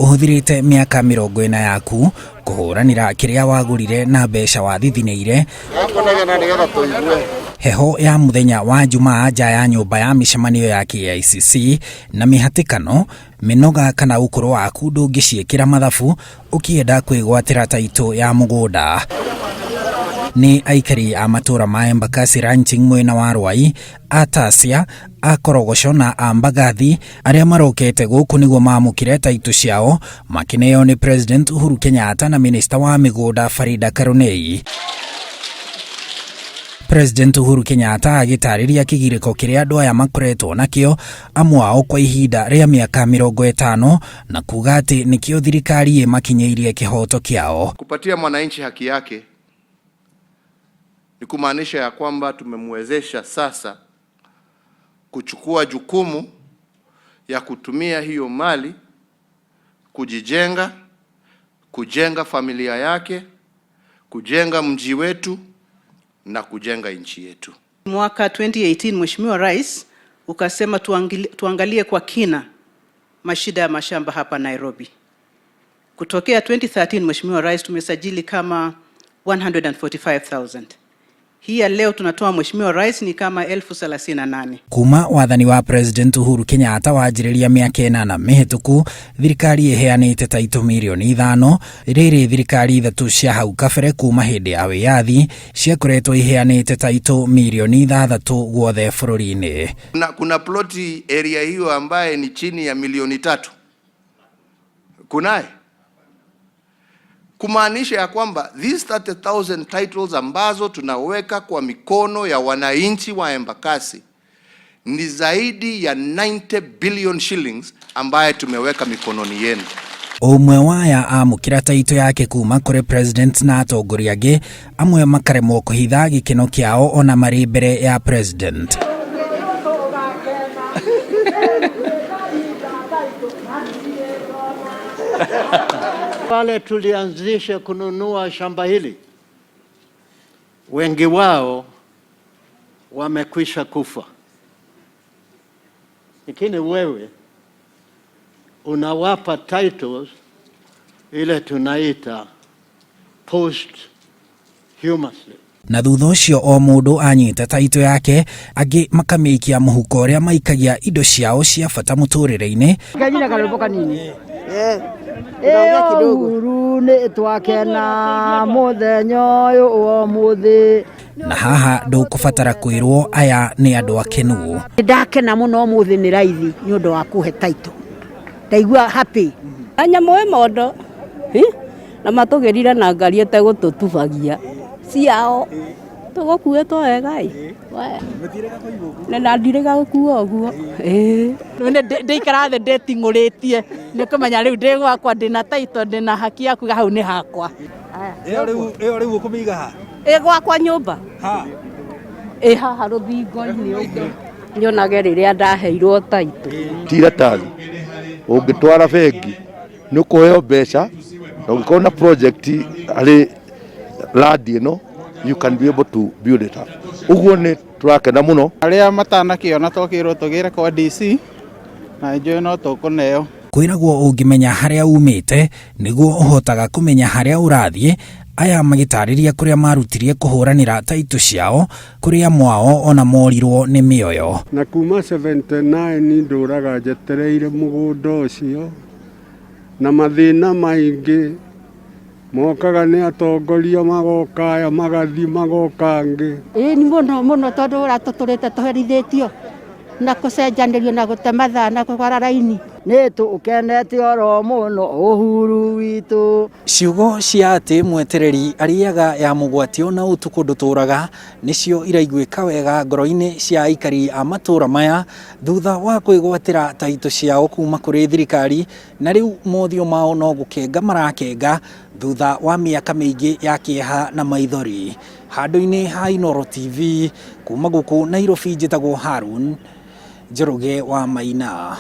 Ũhũthĩrĩte mĩaka 40 yaku kũhũranĩra kĩrĩa wagũrire na mbeca wathithinĩire. Heho ya mũthenya wa Jumaa nja ya nyũmba ya mĩcemanio ya KICC na mĩhatĩkano, mĩnoga kana ũkũrũ waku ndũngĩciĩkĩra mathabu ũkĩenda kwĩgwatĩra taitũ ya mũgũnda. Nĩ aikari a matũra ma Embakasi Ranching mwena wa Ruai, a Tasia, a Korogoco na a Mbagathi arĩa marokete gũkũ nĩguo maamũkĩre taitũ ciao makĩneo nĩ President Uhuru Kenyatta na Minista wa mĩgũnda Farida Karunei. President Uhuru Kenyatta agĩtarĩria kĩgirĩko kĩrĩa andũ aya makoretwo nakĩo amwe ao kwa ihinda rĩa mĩaka 50 na kuga atĩ nĩkĩo thirikari ĩmakinyĩirie kĩhoto kĩao. Kupatia mwananchi haki yake ni kumaanisha ya kwamba tumemwezesha sasa kuchukua jukumu ya kutumia hiyo mali kujijenga, kujenga familia yake, kujenga mji wetu na kujenga nchi yetu. Mwaka 2018 Mheshimiwa Rais ukasema tuangalie kwa kina mashida ya mashamba hapa Nairobi. Kutokea 2013 Mheshimiwa Rais tumesajili kama 145,000. Hii ya leo tunatoa Mheshimiwa Rais ni kama 38,000. Kuma wathani wa President Uhuru Kenyatta wanjĩrĩria mĩaka 8 mĩhĩtũku, thirikari ĩheanĩte taitũ mirioni 5. Rĩrĩ thirikari ithatũ cia hau kabere kuma hĩndĩ ya wĩyathi ciakoretwo iheanĩte taitũ mirioni 6 guothe bũrũri-inĩ. Kuna ploti area hiyo ambaye ni chini ya milioni 3. Kunaye? Kumaanisha ya kwamba these 30,000 titles ambazo tunaweka kwa mikono ya wananchi wa Embakasi ni zaidi ya 90 billion shillings ambaye tumeweka mikononi yenu. Ũmwe waya amũkĩra taitũ yake kuma kũrĩ president na atongoria angĩ amwe makaremwo kũhitha gĩkeno kĩao ona marĩ mbere ya president. Wale tulianzisha kununua shamba hili wengi wao wamekwisha kufa, lakini wewe unawapa titles ile tunaita posthumously. Na thutha ũcio o mũndũ anyita taitũ yake angĩ makamĩikia mũhuko ũrĩa maikagia indo ciao cia bata mũtũrĩre-inĩ. Kanyina karwĩmbo kanini. Ĩyo Uhuru nĩ twakena mũthenya ũyũ wa ũmũthĩ. Na haha ndũkũbatara kwĩrwo aya nĩ andũ akenu. Ndakena mũno ũmũthĩ nĩ raithi nĩ ũndũ wa kũhe taitũ. Ndaigua happy. Nyamũ ĩ mondo na matũgĩrire na ngari ĩtegũtũtubagia ciao tũgũkuĩtwo wega ĩ. Na ndirĩga gũkua ũguo. Ndĩikara thĩ ndĩting'ũrĩtie nĩ kũmenya rĩu ndĩ gwakwa ndĩna taitũ ndĩna haki ya kuga hau nĩ hakwa. Ĩyo rĩu ũkũmĩiga ha? Ĩ gwakwa nyũmba. Ha? Ĩ haha rũthingo-inĩ ũguo. Nyonage rĩrĩa ndaheirwo taitũ. Ti iratathi ũngĩtwara bengi nĩ ũkũheo mbeca na ũngĩkorwo na project harĩ land ĩno you can be able to build it up. Ũguo nĩ tũrakena mũno. Arĩa matanakĩona twakĩrwo tũgĩre kwa DC na njũĩ no tũkũneo. Kwĩragwo ũngĩmenya harĩa umĩte nĩguo ũhotaga kũmenya harĩa ũrathiĩ. Aya magĩtarĩria kũrĩa marutirie kũhũranĩra taitũ ciao kũrĩa mwao ona morirwo nĩ mĩoyo. Na kuma 79 ndũraga njetereire mũgũnda ũcio na mathĩna maingĩ mokaga nĩ atongoria magoka aya magathiĩ magoka angĩ. Ĩĩ nĩ mũno mũno tondũ ũrĩa tũtũrĩte tũherithĩtio na kũcenjanĩrio na gũte mathaa na kũgwara raini. Nĩ tũkenete oro mũno Uhuru witũ. Ciugo cia atĩ mwetereri arĩaga ya mũgwatio na ũtukũ ndũtũraga nĩcio iraiguĩka wega ngoro-inĩ cia aikari a matũra maya thutha wa kwĩgwatĩra taitũ ciao kuma kũrĩ thirikari na rĩu mothiũ mao no gũkenga marakenga thutha wa mĩaka mĩingĩ ya kĩeha na maithori. Handũ-inĩ ha Inooro TV kuma gũkũ Nairobi njĩtagwo Harun Njoroge wa Maina.